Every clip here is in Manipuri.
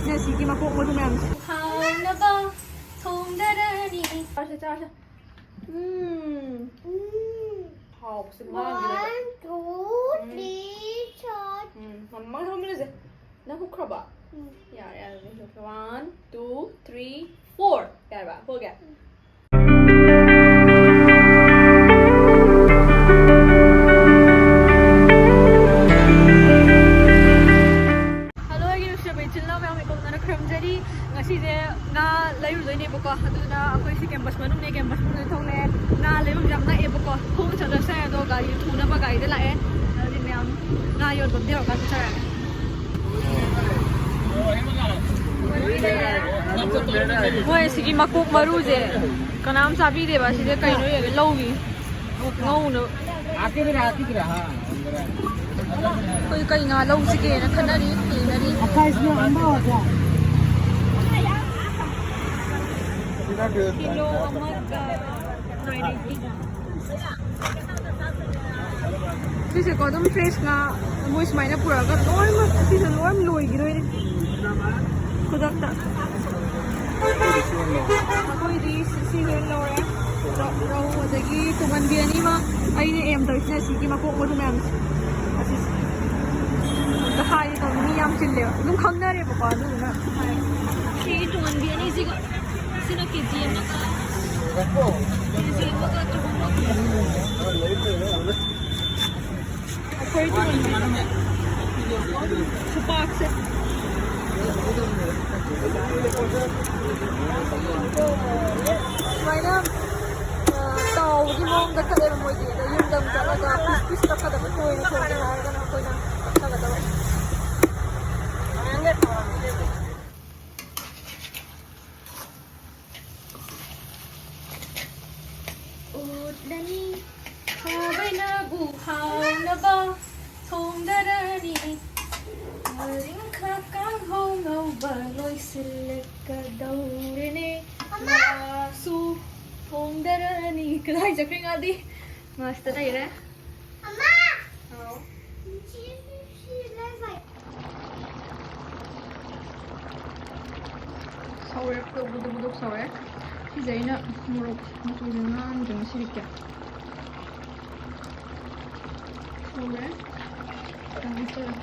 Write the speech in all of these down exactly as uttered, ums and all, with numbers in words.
ꯁꯤꯅ ꯁꯤꯒꯤ ꯃꯀꯣꯛ ꯃꯔꯨ ꯃꯌꯥꯝꯁꯦ꯫ ꯍꯥꯎꯅꯕ ꯊꯣꯡꯗꯔꯅꯤ꯫ ꯆꯥꯔꯁꯦ, ꯆꯥꯔꯁꯦ꯫ ꯎꯝ꯫ ꯎꯝ꯫ ꯍꯥꯎꯕꯁꯦ ꯃꯥꯡꯈꯤꯗꯕ꯫ One, two, ꯎꯝ꯫ Three, four꯫ ꯎꯝ꯫ ꯃꯃꯥ ꯊꯝꯃꯤꯟꯅꯁꯦ꯫ ꯅꯪ ꯍꯨꯛꯈ꯭ꯔꯕ? ꯎꯝ꯫ ꯌꯥꯔꯦ, ꯌꯥꯔꯦ, ꯂꯣꯏꯊꯣꯛꯈ꯭ꯔꯦ꯫ One, two, three, four꯫ ꯌꯥꯔꯕ? ꯍꯨꯛꯑꯒꯦ? ꯎꯝ꯫ Hello, ꯑꯩꯒꯤ ꯅꯨꯡꯁꯤꯔꯕ ꯏꯆꯤꯜ ꯏꯅꯥꯎ ꯃꯌꯥꯝ, ꯏꯀꯣꯛꯅꯅ ꯈꯨꯔꯨꯝꯖꯔꯤ꯫ ꯉꯁꯤꯁꯦ ꯉꯥ ꯂꯩꯔꯨꯗꯣꯏꯅꯦꯕꯀꯣ, ꯑꯗꯨꯅ ꯑꯩꯈꯣꯏꯁꯦ campus ꯃꯅꯨꯡꯅꯦ, campus ꯃꯅꯨꯡꯗ ꯊꯣꯛꯂꯛꯑꯦ꯫ ꯉꯥ ꯂꯩꯐꯝꯁꯦ ꯌꯥꯝ ꯅꯛꯑꯦꯕꯀꯣ, ꯈꯣꯡꯅ ꯆꯠꯂꯁꯨ ꯌꯥꯏ, ꯑꯗꯣ ꯒꯥꯔꯤ ꯊꯨꯅꯕ ꯒꯥꯔꯤꯗ ꯂꯥꯛꯑꯦ꯫ ꯑꯗꯨꯗꯤ ꯃꯌꯥꯝ ꯉꯥ ꯌꯣꯟꯐꯝꯗ ꯌꯧꯔꯀꯥꯟꯗ ꯆꯠꯆꯔꯒꯦ꯫ ꯃꯣꯏ ꯑꯁꯤꯒꯤ ꯃꯀꯣꯛ ꯃꯔꯨꯁꯦ ꯀꯅꯥꯝ ꯆꯥꯕꯤꯗꯦꯕ, ꯑꯁꯤꯁꯦ ꯀꯩꯅꯣ ꯌꯦꯡꯒꯦ, ꯂꯧꯔꯤ꯫ ꯉꯧꯅ꯫ ꯑꯩꯈꯣꯏ ꯀꯩ ꯉꯥ ꯂꯧꯁꯤꯒꯦꯅ ꯈꯟꯅꯔꯤ, ꯌꯦꯡꯅꯔꯤ꯫ ꯀꯤꯂꯣ ꯑꯃꯒ nine eighty꯫ ꯁꯤꯁꯦꯀꯣ, ꯑꯗꯨꯝ fresh ꯉꯥ ꯃꯣꯏ ꯁꯨꯃꯥꯏꯅ ꯄꯨꯔꯛꯑꯒ ꯂꯣꯏꯅꯃꯛ ꯁꯤꯁꯦ ꯂꯣꯏ ꯂꯣꯏꯈꯤꯗꯣꯏꯅꯦ ꯈꯨꯗꯛꯇ꯫ ꯑꯩꯈꯣꯏꯗꯤ ꯁꯤ, ꯁꯤ ꯂꯣꯏ ꯂꯧꯔꯦ꯫ ꯔꯧ, ꯔꯧ, ꯑꯗꯒꯤ ꯇꯨꯡꯍꯟꯕꯤ ꯑꯅꯤꯃ꯫ ꯑꯩꯅ aim ꯇꯧꯔꯤꯁꯤꯅ ꯁꯤꯒꯤ ꯃꯀꯣꯛ ꯃꯔꯨ ꯃꯌꯥꯝꯁꯦ꯫ ꯑꯁꯤꯁꯦ꯫ ꯑꯝꯇ ꯍꯥꯏꯒꯦ ꯇꯧꯅꯤ, ꯃꯤ ꯌꯥꯝ ꯆꯤꯜꯂꯦꯕ꯫ ꯑꯗꯨꯝ ꯈꯪꯅꯔꯦꯕꯀꯣ, ꯑꯗꯨꯗꯨꯅ ꯍꯥꯏ꯫ ꯁꯤꯒꯤ ꯇꯨꯡꯍꯟꯕꯤ ꯑꯅꯤꯁꯤꯒ, ꯁꯤꯅ KG ꯑꯃꯒ, KG ꯑꯃꯒ ꯆꯍꯨꯝ꯫ ꯑꯩꯈꯣꯏ ꯇꯨꯡꯍꯟꯕꯤ ꯈꯨꯄꯥꯛꯁꯦ꯫ ꯁꯨꯃꯥꯏꯅ, ꯑ, ꯇꯥꯎꯕꯒꯤ ꯃꯑꯣꯡꯗ ꯀꯛꯑꯦꯕ ꯃꯣꯏꯗꯤ꯫ ꯑꯗꯣ ꯌꯨꯝꯗ ꯑꯃꯨꯛ ꯆꯠꯂꯒ piece piece ꯀꯛꯀꯗꯕ, ꯇꯣꯏꯅ ꯊꯣꯡꯒꯦ ꯍꯥꯏꯔꯒꯅ ꯑꯩꯈꯣꯏꯅ ꯀꯛꯊꯒꯗꯕ꯫ ꯎꯠꯂꯅꯤ ꯈꯥꯕꯩꯅꯕꯨ ꯍꯥꯎꯅꯕ ꯊꯣꯡꯗꯔꯅꯤ꯫ ꯉꯥꯔꯤꯡꯈꯥ ꯀꯥꯡꯍꯧ ꯉꯧꯕ ꯂꯣꯏꯁꯤꯜꯂꯛꯀꯗꯧꯔꯦꯅꯦ꯫ ꯉꯥꯁꯨ ꯊꯣꯡꯗꯔꯅꯤ꯫ ꯀꯗꯥꯏ ꯆꯠꯈ꯭ꯔꯦ ꯉꯥꯗꯤ? ꯃꯥꯁꯤꯗ ꯂꯩꯔꯦ꯫ ꯍꯥꯎ꯫ ꯁꯤ, ꯁꯤ, ꯁꯤ ꯂꯩꯕ꯫ ꯍꯧꯔꯦ, ꯄꯨꯗꯣꯛ ꯄꯨꯗꯣꯛ ꯄꯨꯗꯣꯛ ꯁꯧꯔꯦ꯫ ꯁꯤꯁꯦ ꯑꯩꯅ ꯃꯣꯔꯣꯛ ꯃꯆꯨꯁꯦ ꯉꯥꯡꯗ꯭ꯔꯦ ꯉꯁꯤꯗꯤ ꯀꯌꯥ꯫ ꯁꯧꯔꯦ꯫ ꯈꯤꯇꯪ ꯍꯥꯞꯆꯔꯒꯦ꯫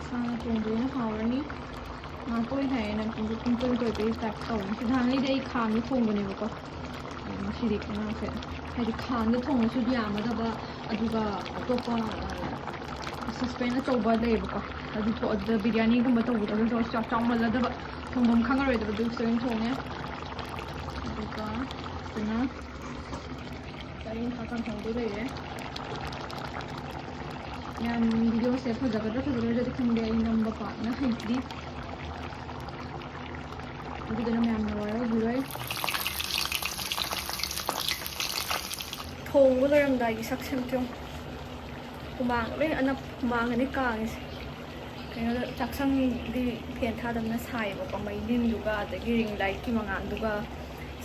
ꯁꯥꯅ ꯊꯣꯡꯕꯗꯨꯅ ꯍꯥꯎꯔꯅꯤ꯫ ꯉꯥ ꯇꯣꯏ ꯍꯥꯏꯌꯦꯅ ꯄꯨꯡ ꯄꯨꯡ ꯇꯣꯏ ꯇꯣꯏꯕꯒꯤ ꯇꯥꯏꯞ ꯇꯧꯔꯅꯤ꯫ ꯅꯍꯥꯟꯉꯩꯗꯤ ꯑꯩ ꯈꯥꯡꯗ ꯊꯣꯡꯕꯅꯦꯕꯀꯣ꯫ ꯑꯗꯣ ꯉꯁꯤꯗꯤ ꯉꯥꯁꯦ ꯍꯥꯏꯗꯤ ꯈꯥꯡꯗ ꯊꯣꯡꯕꯁꯨ ꯌꯥꯝꯃꯗꯕ, ꯑꯗꯨꯒ ꯑꯇꯣꯞꯄ, ꯑ, ꯁꯁꯄꯦꯟ ꯑꯆꯧꯕ ꯂꯩꯌꯦꯕꯀꯣ꯫ ꯑꯗꯨ ꯊꯣ-, ꯑꯗꯨꯗ ꯕꯤꯔꯌꯥꯅꯤꯒꯨꯝꯕ ꯇꯧꯕꯗ ꯑꯗꯨ ꯆꯥꯎ-, ꯆꯥꯎꯃꯜꯂꯗꯕ ꯊꯣꯡꯐꯝ ꯈꯪꯉꯔꯣꯏꯗꯕ ꯑꯗꯨꯒꯤꯁꯨ ꯑꯣꯏꯅ ꯊꯣꯡꯉꯦ꯫ ꯑꯗꯨꯒ ꯁꯤꯅ ꯆꯥꯛ ꯌꯦꯟ ꯈꯥꯛ ꯀꯥꯡꯍꯧꯗꯣ ꯂꯩꯔꯦ꯫ ꯃꯌꯥꯝ ꯚꯤꯗꯤꯑꯣꯁꯦ ꯐꯖꯒꯗ꯭ꯔꯥ ꯐꯖꯔꯣꯏꯗ꯭ꯔꯗꯤ ꯈꯪꯗꯦ, ꯑꯩ ꯅꯝꯕ ꯄꯥꯛꯅ ꯍꯩꯇ꯭ꯔꯤ꯫ ꯑꯗꯨꯗꯨꯅ ꯃꯌꯥꯝꯅ ꯋꯥꯔꯧꯕꯤꯔꯣꯏ꯫ ꯊꯣꯡꯕ ꯂꯣꯏꯔꯝꯗꯥꯏꯒꯤ ꯁꯛꯁꯦ ꯑꯝꯇ ꯌꯦꯡꯉꯨ꯫ ꯍꯨꯃꯥꯡ ꯂꯣꯏ ꯑꯅꯞ-, ꯍꯨꯃꯥꯡꯒꯅꯤ ꯀꯥꯡꯉꯤꯁꯦ꯫ ꯀꯩꯅꯣꯗ, ꯆꯥꯛꯁꯪꯗꯤ ꯐꯦꯟ ꯊꯥꯗꯕꯅ ꯁꯥꯏꯌꯦꯕꯀꯣ, ꯃꯩ ꯂꯤꯟꯗꯨꯒ ꯑꯗꯒꯤ ꯔꯤꯡ ꯂꯥꯏꯠꯀꯤ ꯃꯉꯥꯜꯗꯨꯒ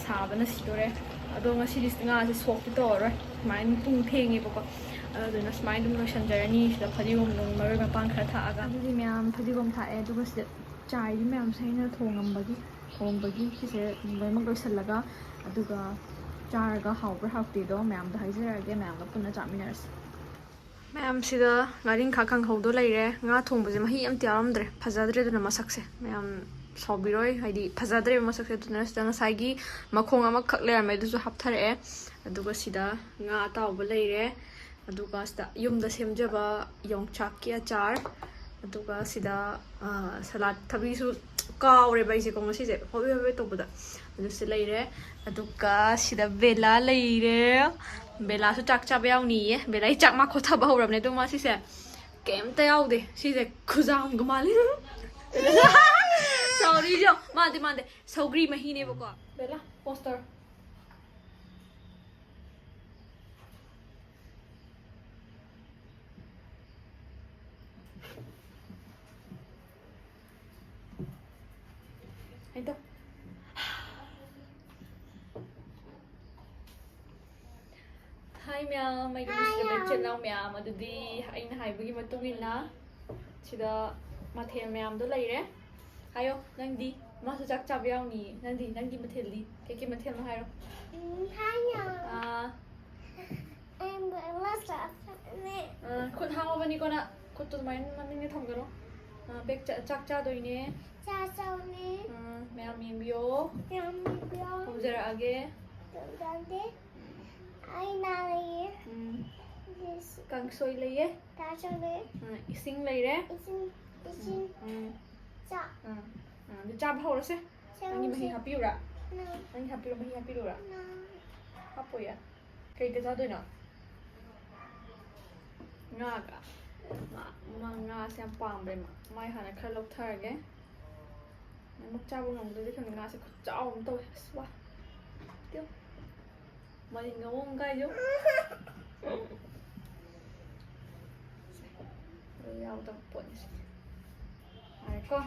ꯁꯥꯕꯅ ꯁꯤꯗꯣꯔꯦ꯫ ꯑꯗꯣ ꯉꯁꯤꯗꯤ ꯉꯥꯁꯦ ꯁꯣꯛꯇꯤ ꯇꯧꯔꯔꯣꯏ, ꯁꯨꯃꯥꯏꯅ ꯄꯨꯡ ꯊꯦꯡꯉꯦꯕꯀꯣ꯫ ꯑꯗꯨꯗꯨꯅ ꯁꯨꯃꯥꯏꯅ ꯑꯗꯨꯝ ꯂꯣꯏꯁꯟꯖꯔꯅꯤ꯫ ꯁꯤꯗ ꯐꯗꯤꯒꯣꯝ ꯅꯨꯡ ꯃꯔꯣꯏ ꯃꯄꯥꯡ ꯈꯔ ꯊꯥꯛꯑꯒ, ꯑꯗꯨꯗꯤ ꯃꯌꯥꯝ ꯐꯗꯤꯒꯣꯝ ꯊꯥꯛꯑꯦ, ꯑꯗꯨꯒ ꯁꯤꯗ ꯆꯥꯏꯔꯤ ꯃꯌꯥꯝꯁꯦ ꯑꯩꯅ ꯊꯣꯡꯉꯝꯕꯒꯤ, ꯊꯣꯡꯕꯒꯤ ꯁꯤꯁꯦ ꯂꯣꯏꯅꯃꯛ ꯂꯣꯏꯁꯤꯜꯂꯒ, ꯑꯗꯨꯒ ꯆꯥꯔꯒ ꯍꯥꯎꯕ꯭ꯔꯥ ꯍꯥꯎꯇꯦꯗꯣ ꯃꯌꯥꯝꯗ ꯍꯥꯏꯖꯔꯛꯑꯒꯦ, ꯃꯌꯥꯝꯒ ꯄꯨꯟꯅ ꯆꯥꯃꯤꯟꯅꯔꯁꯤ꯫ ꯃꯌꯥꯝꯁꯤꯗ ꯉꯥꯔꯤꯡꯈꯥ ꯀꯥꯡꯍꯧꯗꯣ ꯂꯩꯔꯦ꯫ ꯉꯥ ꯊꯣꯡꯕꯁꯦ ꯃꯍꯤ ꯑꯝꯇ ꯌꯥꯎꯔꯝꯗ꯭ꯔꯦ, ꯐꯖꯗ꯭ꯔꯦꯗꯅ ꯃꯁꯛꯁꯦ꯫ ꯃꯌꯥꯝ ꯁꯥꯎꯕꯤꯔꯣꯏ, ꯍꯥꯏꯗꯤ ꯐꯖꯗ꯭ꯔꯦꯕ ꯃꯁꯛꯁꯦ꯫ ꯑꯗꯨꯅ ꯁꯤꯗ ꯉꯁꯥꯏꯒꯤ ꯃꯈꯣꯡ ꯑꯃꯈꯛ ꯂꯩꯔꯝꯃꯦ, ꯑꯗꯨꯁꯨ ꯍꯥꯞꯊꯔꯛꯑꯦ꯫ ꯑꯗꯨꯒ ꯁꯤꯗ ꯉꯥ ꯑꯇꯥꯎꯕ ꯂꯩꯔꯦ꯫ ꯑꯗꯨꯒ ꯁꯤꯗ ꯌꯨꯝꯗ ꯁꯦꯝꯖꯕ ꯌꯣꯡꯆꯥꯛꯀꯤ ꯑꯆꯥꯔ, ꯑꯗꯨꯒ ꯁꯤꯗ, ꯑ, ꯁꯂꯥꯗ ꯊꯕꯤꯁꯨ ꯀꯥꯎꯔꯦꯕ ꯑꯩꯁꯦꯀꯣ ꯉꯁꯤꯁꯦ, ꯍꯣꯕꯦ ꯍꯣꯕꯦ ꯇꯧꯕꯗ꯫ ꯑꯗꯨꯁꯨ ꯂꯩꯔꯦ꯫ ꯑꯗꯨꯒ ꯁꯤꯗ ꯕꯦꯂꯥ ꯂꯩꯔꯦ꯫ ꯕꯦꯂꯥꯁꯨ ꯆꯥꯛ ꯆꯥꯕ ꯌꯥꯎꯅꯤꯌꯦ꯫ ꯕꯦꯂꯥꯒꯤ ꯆꯥꯛ ꯃꯥ ꯈꯣꯠꯊꯕ ꯍꯧꯔꯕꯅꯦ꯫ ꯑꯗꯣ ꯃꯥ ꯁꯤꯁꯦ ꯀꯩꯝꯇ ꯌꯥꯎꯗꯦ꯫ ꯁꯤꯁꯦ ꯈꯨꯖꯥꯝꯒ ꯃꯥꯜꯂꯦ꯫ ꯁꯥꯎꯔꯤꯁꯦ ꯌꯦꯡꯉꯣ꯫ ꯃꯥꯟꯗꯦ, ꯃꯥꯟꯗꯦ꯫ ꯁꯧꯒ꯭ꯔꯤ ꯃꯍꯤꯅꯦꯕꯀꯣ꯫ ꯕꯦꯂꯥ, ꯄꯣꯁꯇꯔ꯫ ꯑꯩꯗꯣ꯫ ꯍꯥꯏ ꯃꯌꯥꯝ, ꯑꯩꯒꯤ ꯅꯨꯡꯁꯤꯔꯕ ꯏꯆꯤꯜ ꯏꯅꯥꯎ ꯃꯌꯥꯝ, ꯑꯗꯨꯗꯤ ꯑꯩꯅ ꯍꯥꯏꯕꯒꯤ ꯃꯇꯨꯡ ꯏꯟꯅ ꯁꯤꯗ ꯃꯊꯦꯜ ꯃꯌꯥꯝꯗꯣ ꯂꯩꯔꯦ꯫ ꯍꯥꯏꯌꯣ ꯅꯪꯗꯤ꯫ ꯃꯥꯁꯨ ꯆꯥꯛ ꯆꯥꯕ ꯌꯥꯎꯅꯤ꯫ ꯅꯪꯗꯤ, ꯅꯪꯒꯤ ꯃꯊꯦꯜꯗꯤ ꯀꯩꯀꯩ ꯃꯊꯦꯜꯅꯣ ꯍꯥꯏꯔꯣ? ꯎꯝ, ꯍꯥꯏꯅ꯫ ꯑꯥ, ꯑꯩ ꯃꯁꯥ ꯐꯅꯦ꯫ ꯑꯥ, ꯈꯨꯠ ꯍꯥꯝꯃꯕꯅꯤꯀꯣ ꯅꯪ? ꯈꯨꯠꯇꯨ ꯑꯗꯨꯃꯥꯏꯅ ꯃꯅꯤꯡꯗ ꯊꯝꯒꯅꯨ꯫ ꯑꯥ, ꯕꯦꯛ ꯆꯥ-, ꯆꯥꯛ ꯆꯥꯗꯣꯏꯅꯦ꯫ ꯆꯥ ꯆꯥꯎꯅꯦ꯫ ꯑꯥ, ꯃꯌꯥꯝ ꯌꯦꯡꯕꯤꯌꯣ꯫ ꯌꯥꯝ ꯄꯤꯕꯤꯌꯣ꯫ ꯍꯧꯖꯔꯛꯑꯒꯦ꯫ ꯇꯧꯖꯗꯦ꯫ ꯑꯩ ꯅꯥꯔꯦ꯫ ꯎꯝ, ꯏꯁ-, ꯀꯥꯡꯁꯣꯏ ꯂꯩꯌꯦ꯫ ꯆꯥ ꯆꯥꯎꯅꯦ꯫ ꯑꯥ, ꯏꯁꯤꯡ ꯂꯩꯔꯦ꯫ ꯏꯁꯤꯡ, ꯏꯁꯤꯡ꯫ ꯎꯝ, ꯆꯥ꯫ ꯑꯥ, ꯑꯥ, ꯑꯗꯨ ꯆꯥꯕ ꯍꯧꯔꯁꯦ꯫ ꯅꯪꯒꯤ ꯃꯍꯤ ꯍꯥꯞꯄꯤꯌꯨꯔꯥ? ꯅꯣ꯫ ꯅꯪꯒꯤ ꯍꯥꯞꯄꯤꯔꯣ, ꯃꯍꯤ ꯍꯥꯞꯄꯤꯔꯨꯔꯥ? ꯅꯣ꯫ ꯍꯥꯞꯄꯣꯏꯌꯦ꯫ ꯀꯩꯒ ꯆꯥꯗꯣꯏꯅꯣ? ꯉꯥꯒ꯫ ꯃꯥ, ꯃꯥ ꯉꯥꯁꯦ ꯌꯥꯝ ꯄꯥꯝꯕꯅꯦ ꯃꯥ꯫ ꯃꯥꯏ ꯍꯥꯟꯅ ꯈꯔ ꯂꯧꯊꯔꯒꯦ꯫ ꯑꯃꯨꯛ ꯆꯥꯕ ꯉꯝꯗ꯭ꯔꯗꯤ ꯈꯪꯗꯦ꯫ ꯉꯥꯁꯦ ꯈꯨꯆꯥꯎ ꯑꯃ ꯇꯧꯋꯦ꯫ ꯑꯁ, ꯋꯥ꯫ ꯇꯤꯌꯨ꯫ ꯃꯅꯤꯟꯒ ꯃꯑꯣꯡ ꯀꯥꯏꯗꯣ꯫ ꯑꯗꯨ ꯌꯥꯎꯗꯕ ꯄꯣꯠꯅꯤ ꯁꯤꯗꯤ꯫ ꯌꯥꯔꯦꯀꯣ?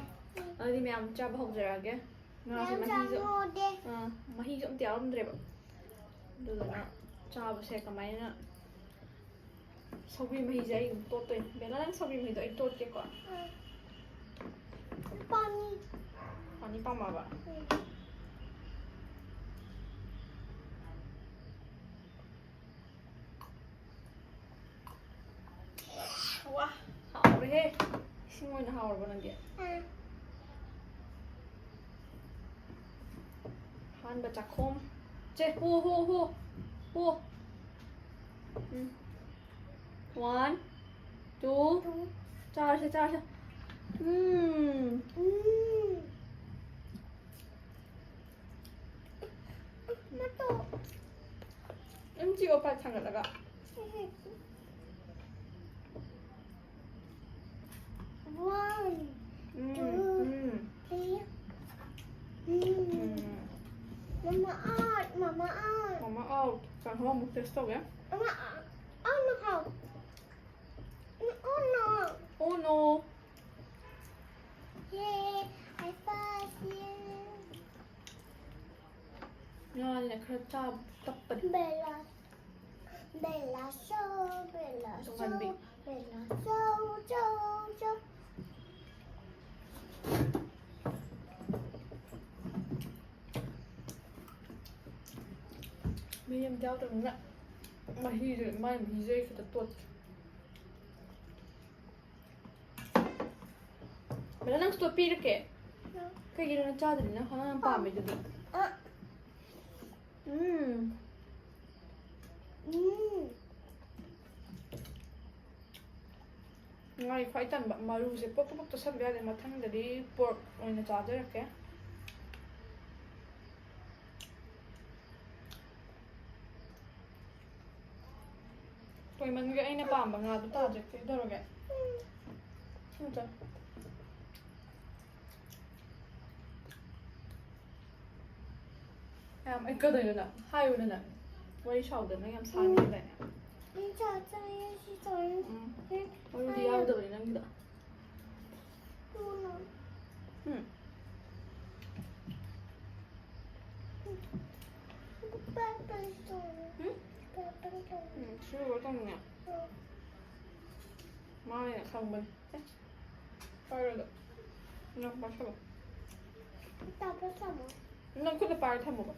ꯑꯗꯨꯗꯤ ꯃꯌꯥꯝ ꯆꯥꯕ ꯍꯧꯖꯔꯛꯑꯒꯦ꯫ ꯉꯥꯁꯦ ꯌꯥꯝ ꯃꯍꯤꯁꯨ, ꯆꯥꯎꯗꯦ꯫ ꯑꯥ, ꯃꯍꯤꯁꯨ ꯑꯝꯇ ꯌꯥꯎꯔꯝꯗ꯭ꯔꯦꯕ꯫ ꯑꯗꯨꯗꯨꯅ ꯆꯥꯕꯁꯦ ꯀꯃꯥꯏꯅ, ꯁꯧꯒ꯭ꯔꯤ ꯃꯍꯤꯁꯦ ꯑꯩ ꯑꯗꯨꯝ ꯇꯣꯠꯇꯣꯏꯅꯦ꯫ ꯕꯦꯂꯥ, ꯅꯪ ꯁꯧꯒ꯭ꯔꯤ ꯃꯍꯤꯗꯣ ꯑꯩ ꯇꯣꯠꯀꯦꯀꯣ꯫ ꯄꯥꯅꯤ꯫ ꯄꯥꯅꯤ ꯄꯥꯝꯃꯕ? ꯎꯝ꯫ ꯋꯥ, ꯍꯥꯎꯔꯦꯍꯦ꯫ ꯏꯁꯤꯡ ꯑꯣꯏꯅ ꯍꯥꯎꯔꯕ ꯅꯪꯗꯤ? ꯑꯥ꯫ ꯑꯍꯥꯟꯕ ꯆꯥꯛꯈꯣꯝ꯫ ꯆꯦ, ꯍꯣ, ꯍꯣ, ꯍꯣ, ꯍꯣ꯫ ꯎꯝ꯫ One, two꯫ ꯇꯨ꯫ ꯆꯥꯔꯁꯦ, ꯆꯥꯔꯁꯦ꯫ ꯎꯝ꯫ ꯎꯝ꯫ ꯃꯇꯣ꯫ ꯑꯗꯨꯝ ꯆꯤꯛꯑꯣ, ꯄꯥꯏꯞ ꯊꯥꯡꯒꯠꯂꯒ꯫ One, ꯎꯝ, two, ꯎꯝ꯫ Three. ꯎꯝ꯫ ꯎꯝ꯫ Mama out, Mama out. Mama out. ꯀꯥꯡꯍꯧ ꯑꯃꯨꯛ taste ꯇꯧꯒꯦ꯫ Mama out. Oh no, how? Oh no. Oh no. Yay, I first, yay. ꯉꯥꯅꯤꯅ ꯈꯔ ꯆꯥꯕ ꯇꯞꯄꯅꯤ꯫ Bella, Bella, so, Bella, so, ꯇꯨꯡꯍꯟꯕꯤ꯫ Bella, so, so, so. ꯃꯍꯤ ꯑꯝꯇ ꯌꯥꯎꯗꯕꯅꯤꯅ ꯃꯍꯤꯁꯦ, ꯃꯥꯏ ꯃꯍꯤꯁꯦ ꯑꯩ ꯈꯛꯇ ꯇꯣꯠꯀꯦ꯫ ꯕꯦꯂꯥ, ꯅꯪꯁꯨ ꯇꯣꯠꯄꯤꯔꯛꯀꯦ꯫ ꯀꯩꯒꯤꯅꯣ ꯅꯪ ꯆꯥꯗ꯭ꯔꯤꯅ? ꯅꯪ ꯌꯥꯝ ꯄꯥꯝꯃꯤꯗꯨꯗꯤ꯫ ꯎꯝ꯫ ꯎꯝ꯫ ꯉꯥꯒꯤ ꯈ꯭ꯋꯥꯏ ꯇꯟꯕ ꯃꯔꯨꯁꯦ ꯄꯣꯞ ꯄꯣꯞ ꯇꯣꯠꯁꯟꯕ ꯌꯥꯗꯦ꯫ ꯃꯊꯪꯗꯗꯤ ꯄꯣꯔꯛ ꯑꯣꯏꯅ ꯆꯥꯖꯔꯛꯀꯦ꯫ ꯇꯣꯏꯃꯟꯒꯦ, ꯑꯩꯅ ꯄꯥꯝꯕ ꯉꯥꯗꯣ ꯇꯥꯗ꯭ꯔꯦ꯫ ꯀꯩꯗꯧꯔꯒꯦ? ꯁꯤꯃ ꯆꯥ꯫ ꯌꯥꯝ, ꯑꯩ ꯀꯩꯗꯧꯔꯤꯅꯣ ꯅꯪ? ꯍꯥꯏꯌꯨꯅꯦ ꯅꯪ꯫ ꯋꯥꯔꯤ ꯁꯥꯎꯗꯅ ꯌꯥꯝ ꯁꯥꯅꯤꯡꯗꯥꯏꯅꯦ? ꯑꯩ ꯆꯥ ꯆꯥꯏꯌꯦ, ꯁꯤ ꯆꯥꯏꯌꯦ꯫ ꯎꯝ꯫ ꯎꯝ꯫ ꯃꯔꯨꯗꯤ ꯌꯥꯎꯗꯕꯅꯤ ꯅꯪꯒꯤꯗꯣ꯫ ꯎꯝ꯫ ꯎꯝ꯫ ꯎꯝ? ꯎꯝ, ꯁꯤ ꯂꯣꯏꯔ ꯇꯧꯅꯤꯡꯉꯦ꯫ ꯃꯥꯅ ꯈꯪꯕꯅꯦ꯫ ꯑꯦ, ꯄꯥꯏꯔꯣꯏꯗ꯫ ꯅꯪ ꯄꯥꯏꯁꯜꯂꯣ꯫ ꯅꯪ ꯈꯨꯠꯇ ꯄꯥꯏꯔ ꯊꯝꯃꯣꯕ꯫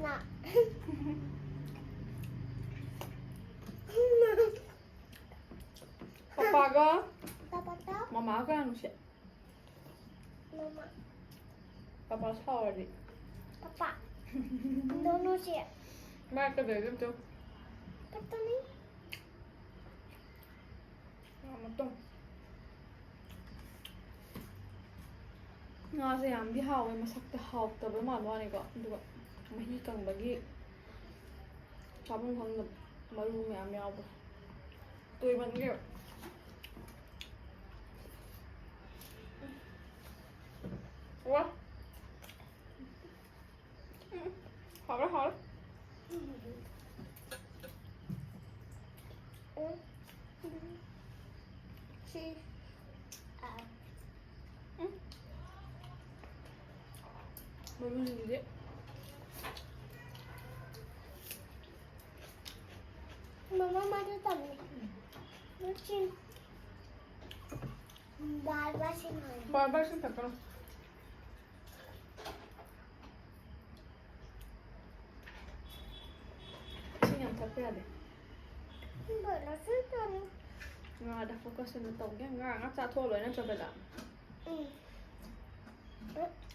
ꯅꯥ꯫ ꯄꯄꯥꯒ ꯄꯄꯥꯇ꯫ ꯃꯃꯥꯒ ꯀꯅꯥ ꯅꯨꯡꯁꯤ? ꯃꯃꯥ꯫ ꯄꯄꯥ ꯁꯥꯎꯔꯗꯤ꯫ ꯄꯄꯥ꯫ ꯅꯣꯅꯣꯁꯦ꯫ ꯃꯥ ꯀꯩꯗꯧꯔꯤꯅꯣ ꯑꯝꯇ ꯌꯦꯡꯉꯨ꯫ ꯄꯄꯥꯅꯤ꯫ ꯉꯥ ꯃꯇꯨꯝ꯫ ꯉꯥꯁꯦ ꯌꯥꯝꯗꯤ ꯍꯥꯎꯋꯦ, ꯃꯁꯛꯇꯤ ꯍꯥꯎꯇꯕ ꯃꯥꯟꯕ ꯋꯥꯅꯤꯀꯣ, ꯑꯗꯨꯒ ꯃꯍꯤ ꯀꯪꯕꯒꯤ ꯆꯥꯐꯝ ꯈꯪꯗꯕ ꯃꯔꯨ ꯃꯌꯥꯝ ꯌꯥꯎꯕ꯫ ꯇꯣꯏꯃꯟꯒꯦ꯫ ꯋꯥ꯫ ꯎꯝ, ꯍꯥꯎꯔꯦ, ꯍꯥꯎꯔꯦ꯫ ꯁꯤ, ꯑ, ꯎꯝ꯫ ꯃꯔꯨꯁꯤꯡꯁꯤꯗꯤ꯫ ꯃꯃꯥ, ꯃꯥꯗꯤ ꯇꯝꯃꯤ꯫ ꯎꯝ꯫ ꯃꯆꯤꯟ꯫ बार बार सिंगाई। बार बार सिंगाई। ꯏꯁꯤꯡ ꯌꯥꯝ ꯊꯛꯄ ꯌꯥꯗꯦ꯫ ꯕꯦꯂꯥꯁꯨ ꯇꯧꯅꯤ꯫ ꯉꯥꯗ focus ꯑꯣꯏꯅ ꯇꯧꯒꯦ꯫ ꯉꯥ ꯉꯥꯛ ꯆꯥꯊꯣꯛꯑ ꯂꯣꯏꯔꯦ ꯅꯠꯇ꯭ꯔꯣ, ꯕꯦꯂꯥ? ꯎꯝ꯫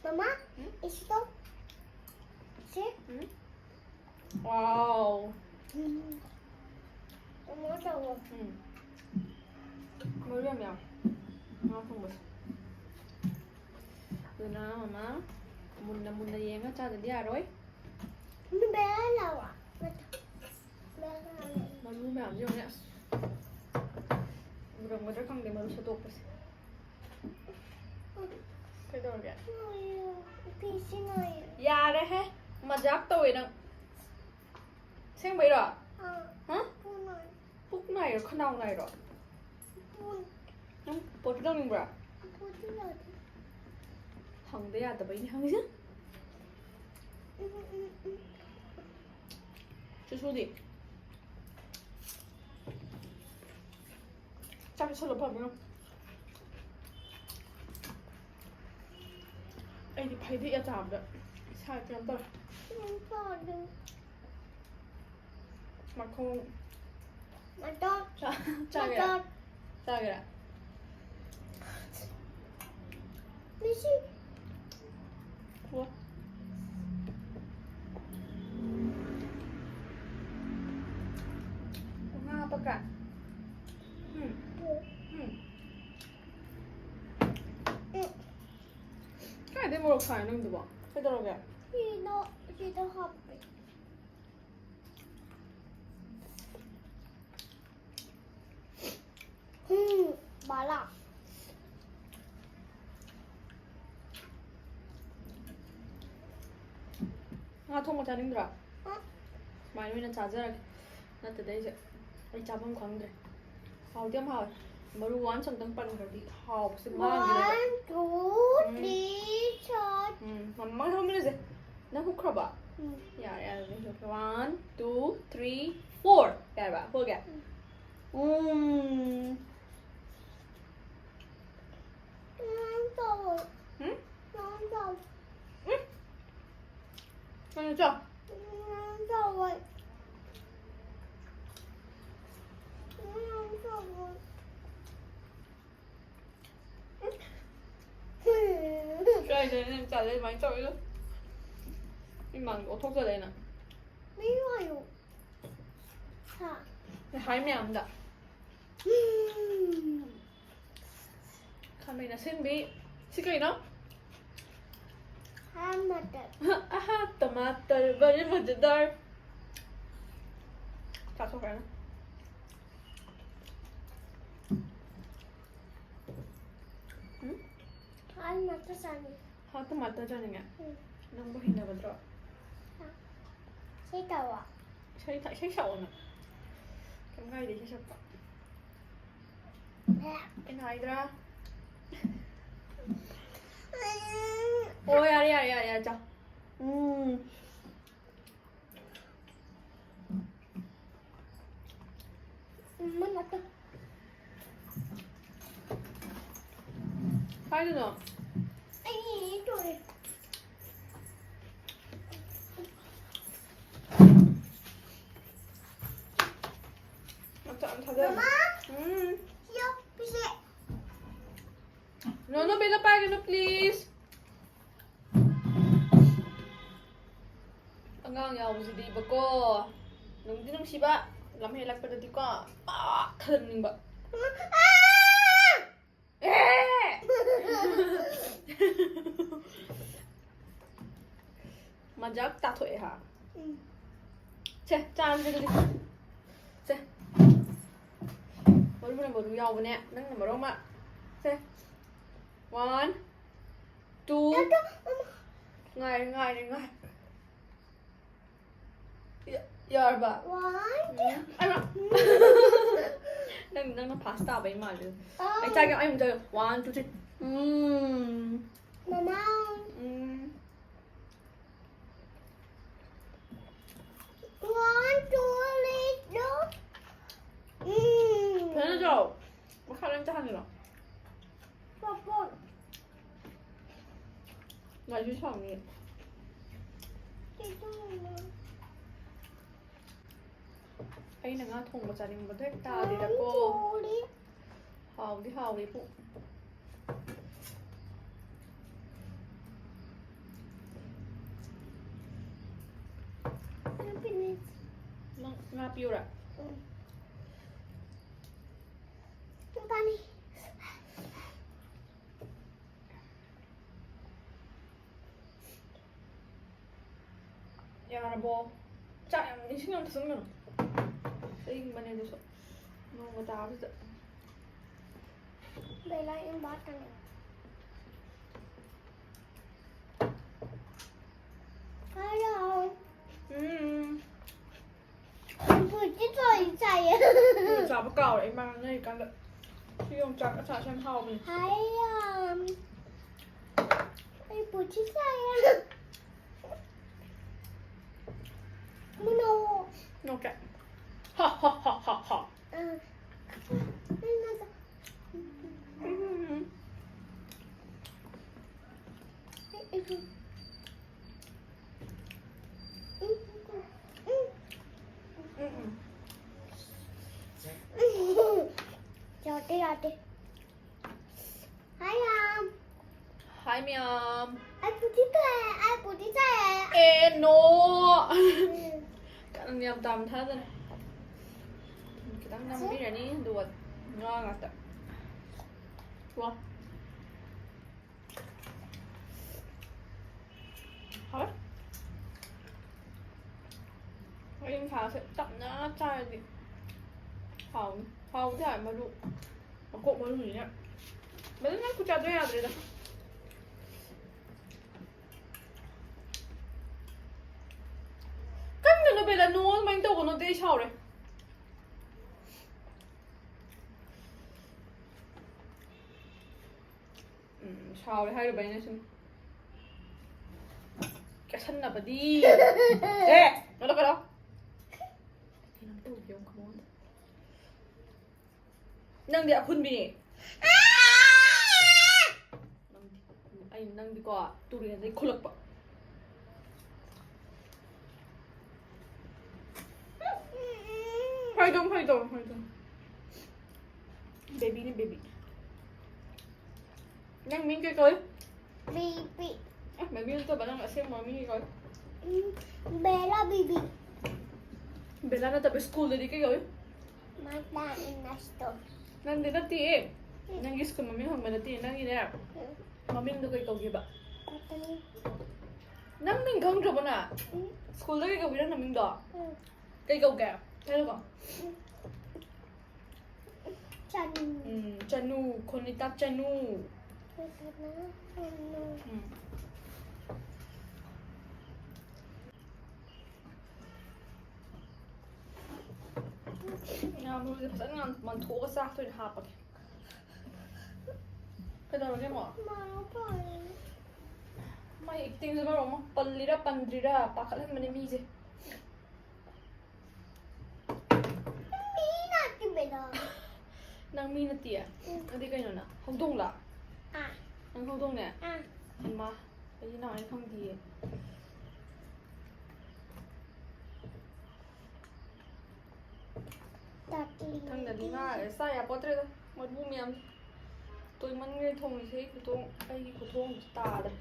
ꯃꯃꯥ, ꯎꯝ? ꯏꯁꯤꯡꯗꯣ꯫ ꯁꯤ꯫ ꯎꯝ? Wow. ꯎꯝ꯫ ꯃꯃꯥ ꯇꯧꯋꯣ꯫ ꯎꯝ꯫ ꯃꯔꯨ ꯌꯥꯝ ꯌꯥꯎꯋꯦ꯫ ꯉꯥ ꯊꯣꯡꯕꯁꯦ꯫ ꯑꯗꯨꯅ ꯃꯃꯥ ꯃꯨꯟꯅ ꯃꯨꯟꯅ ꯌꯦꯡꯉ ꯆꯥꯗꯗꯤ ꯌꯥꯔꯣꯏ꯫ ꯕꯦꯂꯥ ꯂꯥꯛꯑꯣ꯫ ꯃꯔꯨ ꯃꯌꯥꯝꯁꯦ ꯌꯦꯡꯉꯨꯅꯦ, ꯑꯁ꯫ ꯃꯨꯔꯝꯒꯗ꯭ꯔꯥ ꯈꯪꯗꯦ, ꯃꯔꯨ ꯁꯠꯇꯣꯛꯄꯁꯦ꯫ ꯀꯩꯗꯧꯔꯒꯦ? ꯐꯤꯁꯤ ꯅꯥꯏ꯫ ꯌꯥꯔꯦꯍꯦ, ꯃꯖꯥꯛ ꯇꯧꯋꯦ ꯅꯪ꯫ ꯑꯁꯦꯡꯕꯩꯔꯣ? ꯑꯥ꯫ ꯍꯥ? ꯄꯨꯛ ꯅꯥꯏ꯫ ꯄꯨꯛ ꯅꯥꯏꯔꯣ, ꯈꯅꯥꯎ ꯅꯥꯏꯔꯣ? ꯄꯨꯛ꯫ ꯅꯪ potty ꯇꯧꯅꯤꯡꯕ꯭ꯔꯥ? Potty ꯌꯥꯗꯦ꯫ ꯍꯪꯗ ꯌꯥꯗꯕꯩꯅꯦ ꯍꯪꯉꯤꯁꯦ꯫ ꯎꯝ, ꯎꯝ, ꯎꯝ꯫ ꯁꯨꯁꯨꯗꯤ? ꯆꯥꯛ ꯆꯥꯁꯜꯂꯣ ꯐꯕꯅ꯫ ꯑꯩꯗꯤ ꯐꯩꯗꯤ ꯑꯆꯥꯕꯗ ꯏꯁꯥ ꯀꯩꯅꯣ ꯇꯧꯔꯦ꯫ ꯎꯝ, ꯇꯧꯔꯦ꯫ ꯃꯈꯣꯡ ꯃꯇꯣꯛ꯫ ꯆꯥ-, ꯆꯥꯒꯦꯔꯥ? ꯃꯇꯣꯛ꯫ ꯆꯥꯒꯦꯔꯥ? ꯃꯤꯁꯤ꯫ ꯋꯥ꯫ ꯉꯥ ꯍꯥꯞꯄꯛꯀꯥ? ꯎꯝ꯫ ꯎꯝ꯫ ꯎꯝ꯫ ꯀꯥꯏꯗꯩ ꯃꯣꯔꯣꯛ ꯁꯥꯏꯅꯣ ꯅꯪꯗꯨꯕꯣ? ꯀꯩꯗꯧꯔꯒꯦ? ꯁꯤꯗ, ꯁꯤꯗ ꯍꯥꯞꯄꯦ꯫ ꯎꯝ, ꯕꯥꯂꯥ꯫ ꯉꯥ ꯊꯣꯡꯕ ꯆꯥꯅꯤꯡꯗ꯭ꯔꯣ? ꯍꯥ? ꯁꯨꯃꯥꯏꯅ ꯑꯣꯏꯅ ꯆꯥꯖꯔꯒꯦ꯫ ꯅꯠꯇ꯭ꯔꯗꯤ ꯑꯩꯁꯦ, ꯑꯩ ꯆꯥꯐꯝ ꯈꯪꯗ꯭ꯔꯦ꯫ ꯍꯥꯎꯗꯤ ꯌꯥꯝ ꯍꯥꯎꯋꯦ꯫ ꯃꯔꯨ once ꯑꯝꯇꯪ ꯄꯟꯈ꯭ꯔꯗꯤ ꯍꯥꯎꯕꯁꯦ ꯃꯥꯡꯈꯤꯅꯦꯕ꯫ One, two, ꯎꯝ꯫ Three, shot. ꯎꯝ, ꯃꯃꯥ ꯊꯝꯃꯤꯟꯅꯁꯦ꯫ ꯅꯪ ꯍꯨꯛꯈ꯭ꯔꯕ? ꯎꯝ꯫ ꯌꯥꯔꯦ, ꯌꯥꯔꯦ, ꯅꯪ ꯍꯨꯛꯈ꯭ꯔꯦ꯫ One, two, three, four꯫ ꯌꯥꯔꯕ? ꯍꯨꯛꯑꯒꯦ? ꯎꯝ꯫ ꯎꯝ꯫ ꯆꯥꯗꯦ ꯑꯗꯨꯃꯥꯏꯅ ꯇꯧꯔꯤꯗꯣ꯫ ꯏꯃꯥꯡꯗ ꯑꯣꯟꯊꯣꯛꯆꯗꯦ ꯅꯪ꯫ ꯃꯌꯨ ꯍꯥꯏꯌꯨ꯫ ꯍꯥ꯫ ꯅꯍꯥꯏ ꯃꯌꯥꯝꯗ꯫ ꯎꯝ꯫ ꯈꯥꯃꯦꯟ ꯑꯁꯤꯟꯕꯤ꯫ ꯁꯤ ꯀꯩꯅꯣ? ꯍꯥ ꯃꯇꯠ꯫ ꯑꯍꯥ ꯇꯃꯥꯇꯔ ꯕꯔꯤ ꯃꯖꯦꯗꯥꯔ꯫ ꯆꯥꯊꯣꯛꯈ꯭ꯔꯦꯅ꯫ ꯎꯝ? ꯍꯥ ꯃꯇꯠ ꯆꯥꯅꯤ꯫ ꯍꯥ ꯇꯃꯥꯇꯔ ꯆꯥꯅꯤꯡꯉꯦ꯫ ꯎꯝ꯫ ꯅꯪꯕꯨ ꯍꯩꯅꯒꯗ꯭ꯔꯣ? ꯁꯤ ꯇꯧꯋꯣ꯫ ꯏꯁꯩ ꯊ- ꯏꯁꯩ ꯁꯛꯑꯣꯅ꯫ ꯀꯩꯝ ꯀꯥꯏꯗꯦ ꯏꯁꯩ ꯁꯛꯄ꯫ ꯑꯩꯅ ꯍꯥꯏꯗ꯭ꯔꯥ? ꯑꯣ ꯌꯥꯔꯦ ꯌꯥꯔꯦ ꯌꯥꯔꯦ ꯌꯥꯔꯦ ꯆꯥ꯫ ꯎꯝ꯫ ꯎꯝ, ꯃꯅꯥꯛꯇ꯫ ꯀꯥꯏꯗꯅꯣ? ꯑꯩ ꯇꯣꯛꯑꯦ꯫ ꯌꯥꯝ ꯆꯥ- ꯌꯥꯝ ꯊꯥꯖꯔꯦ꯫ ꯃꯃꯥ! ꯎꯝ꯫ ꯌꯣꯛꯄꯤꯁꯦ꯫ ꯅꯣꯅꯣ ꯕꯦꯒ ꯄꯥꯏꯒꯅꯨ please꯫ ꯑꯉꯥꯡ ꯌꯥꯎꯕꯁꯤꯗꯤꯕꯀꯣ ꯅꯨꯡꯗꯤ ꯅꯨꯡꯁꯤꯕ ꯂꯝ ꯍꯦꯜꯂꯛꯄꯗꯗꯤꯀꯣ ꯄꯥꯛ ꯈꯟꯅꯤꯡꯕ꯫ ꯑꯦ! ꯃꯖꯥꯛ ꯇꯥꯊꯣꯛꯑꯦ ꯍꯥ꯫ ꯎꯝ꯫ ꯁꯦ ꯆꯥꯔꯁꯦ ꯑꯗꯨꯗꯤ꯫ ꯁꯦ꯫ ꯃꯔꯨꯅ ꯃꯔꯨ ꯌꯥꯎꯕꯅꯦ ꯅꯪꯅ ꯃꯔꯣ ꯑꯃ꯫ ꯁꯦ꯫ One, two꯫ ꯉꯥꯏꯔꯦ ꯉꯥꯏꯔꯦ ꯉꯥꯏꯔꯦ꯫ ꯌꯥꯔꯕ? One. ꯎꯝ꯫ ꯑꯩꯃ꯫ ꯅꯪ ꯅꯪꯅ ꯐꯥꯁ ꯇꯥꯕꯩ ꯃꯥꯜꯂꯦ꯫ ꯑꯩ ꯆꯥꯒꯦ ꯑꯩ ꯑꯃꯨꯛ ꯆꯥꯒꯦ꯫ One, two, three. ꯎꯝ꯫ ꯃꯃꯥ꯫ ꯎꯝ꯫ One, two, three, go. ꯎꯝ꯫ ꯐꯖꯅ ꯆꯥꯎ꯫ ꯃꯈꯥ ꯂꯣꯏ ꯆꯥꯍꯟꯒꯦꯔꯣ? ꯄꯣꯄꯣ꯫ ꯂꯥꯏꯁꯨ ꯁꯥꯎꯅꯤ꯫ ꯁꯤꯁꯨ꯫ ꯑꯩꯅ ꯉꯥ ꯊꯣꯡꯕ ꯆꯥꯅꯤꯡꯕꯗꯣ ꯍꯦꯛ ꯇꯥꯗꯦꯗꯀꯣ꯫ ꯇꯣꯔꯤ꯫ ꯍꯥꯎꯗꯤ ꯍꯥꯎꯋꯦꯕꯨ꯫ ꯄꯤꯌꯨꯔꯥ? ꯎꯝ꯫ ꯄꯥꯅꯤ꯫ ꯌꯥꯔꯕꯣ? ꯆꯥꯛ ꯌꯥꯝ ꯏꯁꯤꯡ ꯌꯥꯝ ꯊꯛꯆꯟꯒꯅꯨ꯫ ꯑꯁꯦꯡꯕꯅꯦ ꯑꯗꯨꯁꯨ꯫ ꯅꯣꯡꯒ ꯇꯥꯕꯁꯤꯗ꯫ ꯕꯦꯂꯥ ꯏꯝꯕꯥꯇꯅꯦ꯫ ꯍꯜꯂꯣ꯫ ꯎꯝ꯫ ꯕꯨꯖꯤ ꯆꯣꯏ ꯆꯥꯏꯌꯦ꯫ ꯆꯥꯕ ꯀꯥꯎꯔꯦ ꯏꯃꯥ ꯉꯥꯡꯅꯔꯤꯀꯥꯟꯗ꯫ ꯁꯤ ꯌꯣꯡꯆꯥꯛ ꯑꯆꯥꯔꯁꯦ ꯌꯥꯝ ꯍꯥꯎꯕꯅꯦ꯫ ꯍꯥꯏꯌꯥꯝ꯫ ꯑꯩ ꯕꯨꯖꯤ ꯆꯥꯏꯌꯦ꯫ ꯃꯨꯅꯣ꯫ ꯅꯣꯛꯀꯦ꯫ ꯍ, ꯍ, ꯍ, ꯍ, ꯍ꯫ ꯑ꯫ ꯑꯩ ꯃꯁꯥ-, ꯎꯝ꯫ ꯑꯩ, ꯑꯩꯁꯨ꯫ ꯎꯝ, ꯎꯝ, ꯎꯝ꯫ ꯎꯝ, ꯎꯝ꯫ ꯌꯥꯗꯦ, ꯌꯥꯗꯦ꯫ ꯍꯥꯏ, ꯌꯥꯝ꯫ ꯍꯥꯏ, ꯃꯌꯥꯝ꯫ ꯑꯩ ꯄꯨꯊꯤ ꯇꯥꯏ, ꯑꯩ ꯄꯨꯊꯤ ꯇꯥꯏ꯫ ꯑꯦ, ꯅꯣ꯫ ꯎꯝ꯫ ꯀꯟꯅ ꯌꯥꯝ ꯇꯥꯝ ꯊꯥꯗꯅ꯫ ꯈꯤꯇꯪ ꯅꯝꯕꯤꯔꯅꯤ, ꯑꯗꯨꯒ ꯉꯥ ꯉꯥꯛꯇ꯫ ꯋꯥ꯫ ꯍꯥꯎꯋꯦ꯫ ꯍꯣꯔꯦꯟ ꯁꯥꯁꯦ ꯇꯞꯅ ꯆꯥꯔꯗꯤ ꯍꯥꯎꯅꯤ꯫ ꯍꯥꯎꯕꯗꯤ ꯍꯥꯎꯋꯦ, ꯃꯔꯨ, ꯃꯀꯣꯛ ꯃꯔꯨꯅꯤꯅ꯫ ꯃꯗꯨ ꯅꯪ ꯈꯨꯠ ꯆꯥꯗꯣ ꯌꯥꯗ꯭ꯔꯦꯗ꯫ ꯀꯟꯒꯅꯨ ꯕꯦꯂꯥ, ꯅꯣ, ꯑꯗꯨꯃꯥꯏꯅ ꯇꯧꯒꯅꯣꯗꯤ, ꯑꯩ ꯁꯥꯎꯔꯦ꯫ ꯎꯝ, ꯁꯥꯎꯔꯦ ꯍꯥꯏꯔꯤꯕ ꯑꯩꯅ ꯁꯨꯝ꯫ ꯀꯦꯁꯟꯅꯕꯗꯤ꯫ ꯑꯦ, ꯀꯩꯅꯣ, ꯀꯩꯅꯣ꯫ ꯀꯩꯅꯣꯝ ꯇꯧꯒꯦ ꯌꯦꯡꯉꯨ, ꯈꯪꯉꯣꯟꯗ꯫ ꯅꯪꯗꯤ ꯑꯈꯨꯟꯕꯤꯅꯦ꯫ ꯅꯪꯗꯤ, ꯑꯩ ꯅꯪꯗꯤꯀꯣ ꯇꯨꯔꯦꯟꯗꯩ ꯈꯨꯜꯂꯛꯄ꯫ ꯐꯥꯏꯗꯣꯝ, ꯐꯥꯏꯗꯣꯝ, ꯐꯥꯏꯗꯣꯝ꯫ ꯕꯦꯕꯤꯅꯦ, ꯕꯦꯕꯤ꯫ ꯅꯪ ꯃꯤꯡ ꯀꯩ ꯀꯧꯏ? ꯕꯤꯕꯤ꯫ ꯑꯦ, ꯕꯦꯕꯤ ꯅꯠꯇꯕ, ꯅꯪ ꯑꯁꯦꯡꯕ ꯃꯤꯡ ꯀꯩ ꯀꯧꯏ? ꯎꯝ, ꯕꯦꯂꯥ ꯕꯤꯕꯤ꯫ ꯕꯦꯂꯥ ꯅꯠꯇꯕ ꯁ꯭ꯀꯨꯜꯗꯗꯤ ꯀꯩ ꯀꯧꯏ? Mata in the store. ꯅꯪꯗꯤ ꯅꯠꯇꯦꯌꯦ꯫ ꯅꯪꯒꯤ ꯁ꯭ꯀꯨꯜ ꯃꯃꯤꯡ ꯍꯪꯕ ꯅꯠꯇꯦ꯫ ꯅꯪꯒꯤꯅꯦ, ꯃꯃꯤꯡꯗꯣ ꯀꯩ ꯀꯧꯒꯦꯕ? Mata. ꯅꯪ ꯃꯤꯡ ꯈꯪꯗ꯭ꯔꯕꯣ ꯅꯪ? ꯁ꯭ꯀꯨꯜꯗ ꯀꯩ ꯀꯧꯒꯦ ꯅꯪ ꯅꯃꯤꯡꯗꯣ? ꯀꯩ ꯀꯧꯒꯦ? ꯍꯥꯏꯔꯣꯀꯣ꯫ Chanu. ꯎꯝ, ꯆꯅꯨ, ꯈꯣꯅꯤꯇꯥ ꯆꯅꯨ꯫ Chanu. ꯎꯝ꯫ ꯉꯥ ꯃꯔꯨꯁꯦ ꯐꯖꯅ ꯉꯥꯟ-, ꯃꯟꯊꯣꯛꯑꯒ ꯆꯥꯛꯇ ꯑꯣꯏꯅ ꯍꯥꯞꯄꯒꯦ꯫ ꯀꯩꯗꯧꯔꯒꯦ ꯑꯃꯨꯛ? Mama. ꯃꯥꯏ ꯑꯦꯛꯇꯤꯡꯁꯦ ꯃꯔꯣꯜ ꯑꯃ ꯄꯜꯂꯤꯔꯥ ꯄꯟꯗ꯭ꯔꯤꯔꯥ ꯄꯥꯈꯠꯍꯟꯕꯅꯦ ꯃꯤꯁꯦ꯫ Mina kibeda. ꯅꯪ ꯃꯤ ꯅꯠꯇꯤꯌꯦ? ꯎꯝ. ꯑꯗꯨꯗꯤ ꯀꯩꯅꯣ ꯅꯪ? ꯍꯧꯗꯣꯡꯂ? ꯑꯥ. ꯅꯪ ꯍꯧꯗꯣꯡꯅꯦ? ꯑꯥ. ꯏꯃꯥ, ꯑꯩꯗꯤ ꯅꯪ ꯍꯥꯏꯅ ꯈꯪꯗꯤꯌꯦ꯫ Daddy. ꯃꯊꯪꯗꯗꯤ ꯉꯥ ꯆꯥ ꯌꯥꯄꯣꯠꯇ꯭ꯔꯦꯗ, ꯃꯔꯨ ꯃꯌꯥꯝ ꯇꯣꯏꯃꯟꯈ꯭ꯔꯦ ꯊꯣꯡꯉꯤꯁꯦ꯫ ꯑꯩ ꯈꯨꯊꯣꯡ, ꯑꯩꯒꯤ ꯈꯨꯊꯣꯡꯁꯦ ꯇꯥꯗ꯭ꯔꯦ꯫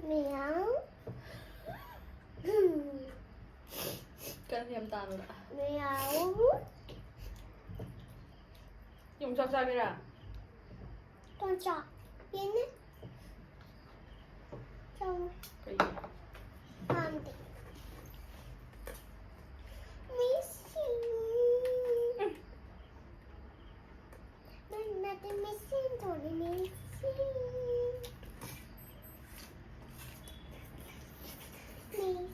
Meow. ꯀꯔꯤ ꯌꯥꯝ ꯇꯥꯅꯣ? Meow. ꯌꯣꯡꯆꯥꯛ ꯆꯥꯒꯦꯔꯥ? Don't stop. Pin. Don't. ꯀꯩꯒꯤ? Candy. Missing. Nothing missing, Tony missing. Missing.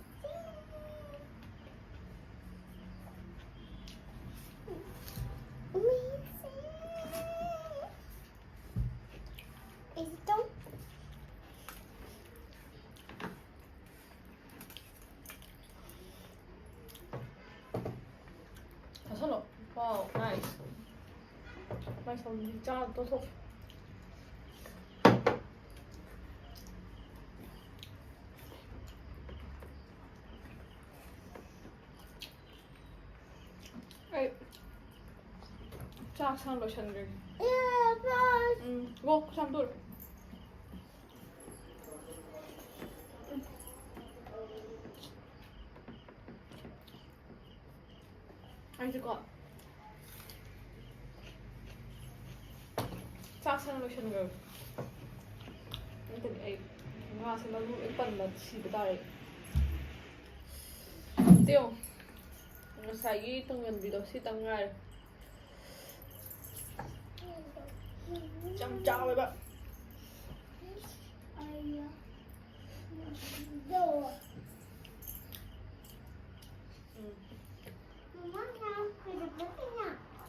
Missing. Is it done? ꯆꯥꯁꯜꯂꯣ꯫ Wow, nice. ꯃꯥꯏ ꯁꯣꯝꯗꯤ ꯆꯥ ꯇꯣꯊꯣꯛ꯫ ꯑꯩ ꯆꯥꯛ ꯁꯥꯡ ꯂꯣꯏꯁꯟꯈ꯭ꯔꯒꯦ꯫ Yeah, but ꯎꯝ, ꯒꯣ ꯈꯨꯠꯁꯥꯝ ꯇꯣꯛꯑꯣ꯫ ꯑꯩꯁꯦꯀꯣ ꯆꯥꯛ ꯁꯪ ꯂꯣꯏꯁꯟꯈ꯭ꯔꯕ ꯅꯠꯇꯗꯤ ꯑꯩ ꯉꯥꯁꯦ ꯃꯔꯨ ꯂꯣꯏ ꯄꯟꯕ ꯁꯤꯕ ꯇꯥꯔꯦ꯫ ꯇꯦꯌꯣ, ꯉꯁꯥꯏꯒꯤ ꯇꯨꯡꯍꯟꯕꯤꯗꯣ ꯁꯤꯇꯪ ꯉꯥꯏꯔꯦ꯫ ꯌꯥꯝ ꯆꯥꯎꯋꯦꯕ꯫ ꯎꯝ꯫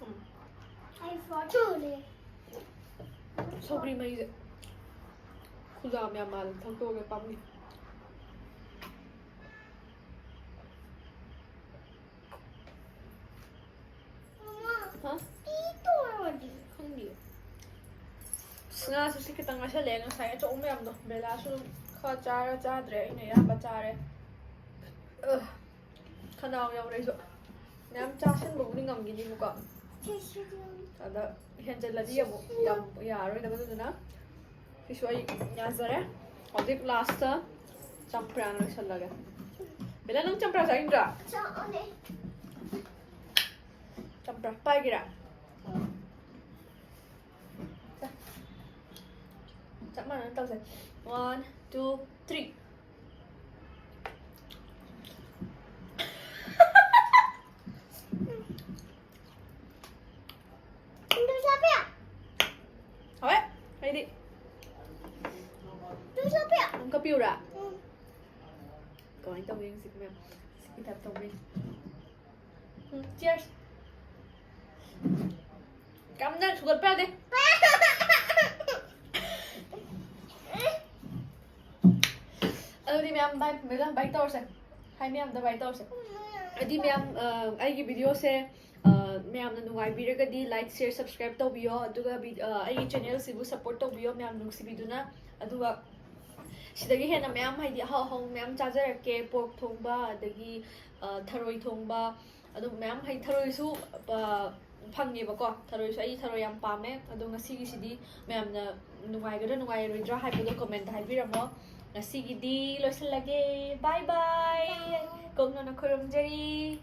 ꯎꯝ꯫ ꯁꯧꯒ꯭ꯔꯤ ꯃꯍꯤꯁꯦ ꯈꯨꯖꯥꯝ ꯌꯥꯝ ꯃꯥꯜꯂꯦ, ꯊꯛꯇꯣꯛꯑꯒꯦ, ꯄꯥꯝꯃꯨꯏ꯫ ꯍꯥ? ꯈꯪꯗꯤꯌꯦ꯫ ꯑꯁ, ꯉꯥꯁꯨ ꯁꯤ ꯈꯤꯇꯪ ꯉꯥꯏꯁꯜꯂꯛꯑꯦ꯫ ꯉꯁꯥꯏ ꯑꯆꯧꯕ ꯃꯌꯥꯝꯗꯣ ꯕꯦꯂꯥꯁꯨ ꯑꯗꯨꯝ ꯈꯔ ꯆꯥꯔ ꯆꯥꯗ꯭ꯔꯦ, ꯑꯩꯅ ꯑꯌꯥꯝꯕ ꯆꯥꯔꯦ꯫ ꯑ, ꯈꯅꯥꯎ ꯌꯧꯔꯦ ꯑꯩꯁꯨ꯫ ꯃꯌꯥꯝ ꯆꯥꯁꯟꯕꯕꯨꯗꯤ ꯉꯝꯈꯤꯅꯤꯕꯀꯣ, ꯑꯗ ꯍꯦꯟꯖꯜꯂꯗꯤ ꯑꯃꯨꯛ ꯌꯥꯝ ꯌꯥꯔꯔꯣꯏꯗꯕ, ꯑꯗꯨꯗꯨꯅ ꯁꯤꯁꯨ ꯑꯩ ꯌꯥꯖꯔꯦ꯫ ꯍꯧꯖꯤꯛ ꯂꯥꯁꯇ ꯆꯝꯄ꯭ꯔꯥꯅ ꯂꯣꯏꯁꯜꯂꯒꯦ꯫ ꯕꯦꯂꯥ, ꯅꯪ ꯆꯝꯄ꯭ꯔꯥ ꯆꯥꯅꯤꯡꯗ꯭ꯔꯥ? ꯆꯥꯎꯅꯦ꯫ ꯆꯝꯄ꯭ꯔꯥ ꯄꯥꯏꯒꯦꯔꯥ? ꯆꯞ ꯃꯥꯟꯅꯅ ꯇꯧꯁꯦ꯫ One, two, three꯫ ꯍꯣꯏ, ꯑꯩꯗꯤ ꯑꯃꯨꯛꯀ ꯄꯤꯌꯨꯔꯥ? ꯀꯃꯥꯏꯅ ꯇꯧꯒꯦ ꯌꯦꯡꯁꯤ ꯃꯌꯥꯝ꯫ ꯁꯤꯒꯤ type ꯇꯧꯕ ꯌꯦꯡꯁꯤ꯫ ꯎꯝ, cheers꯫ ꯌꯥꯝꯅ ꯁꯨꯒꯠꯄ ꯌꯥꯗꯦ꯫ ꯑꯗꯨꯗꯤ ꯃꯌꯥꯝ bye, ꯃꯌꯥꯝ bye ꯇꯧꯔꯁꯦ꯫ Hi ꯃꯌꯥꯝꯗ bye ꯇꯧꯔꯁꯦ꯫ ꯑꯗꯨꯗꯤ ꯃꯌꯥꯝ, ꯑ, ꯑꯩꯒꯤ videoꯁꯦ, ꯑ, ꯃꯌꯥꯝꯅ ꯅꯨꯡꯉꯥꯏꯕꯤꯔꯒꯗꯤ like, share, subscribe ꯇꯧꯕꯤꯌꯣ꯫ ꯑꯗꯨꯒ ꯚꯤ-, ꯑ, ꯑꯩꯒꯤ channelꯁꯤꯕꯨ support ꯇꯧꯕꯤꯌꯣ ꯃꯌꯥꯝ ꯅꯨꯡꯁꯤꯕꯤꯗꯨꯅ꯫ ꯑꯗꯨꯒ ꯁꯤꯗꯒꯤ ꯍꯦꯟꯅ ꯃꯌꯥꯝ, ꯍꯥꯏꯗꯤ, ꯑꯍꯥꯎ ꯑꯍꯥꯎ ꯃꯌꯥꯝ ꯆꯥꯖꯔꯛꯀꯦ, pork ꯊꯣꯡꯕ, ꯑꯗꯒꯤ, ꯑ, ꯊꯔꯣꯏ ꯊꯣꯡꯕ, ꯑꯗꯨꯝ ꯃꯌꯥꯝ, ꯍꯥꯏꯗꯤ, ꯊꯔꯣꯏꯁꯨ, ꯑ, ꯐꯪꯉꯦꯕꯀꯣ꯫ ꯊꯔꯣꯏꯁꯨ, ꯑꯩ ꯊꯔꯣꯏ ꯌꯥꯝ ꯄꯥꯝꯃꯦ꯫ ꯑꯗꯣ ꯉꯁꯤꯒꯤꯁꯤꯗꯤ ꯃꯌꯥꯝꯅ ꯅꯨꯡꯉꯥꯏꯒꯗ꯭ꯔꯥ ꯅꯨꯡꯉꯥꯏꯔꯣꯏꯗ꯭ꯔꯥ ꯍꯥꯏꯕꯗꯣ commentꯇ ꯍꯥꯏꯕꯤꯔꯝꯃꯣ꯫ ꯉꯁꯤꯒꯤꯗꯤ ꯂꯣꯏꯁꯤꯜꯂꯒꯦ꯫ Bye bye꯫ ꯀꯣꯛꯅꯅ ꯈꯨꯔꯨꯝꯖꯔꯤ꯫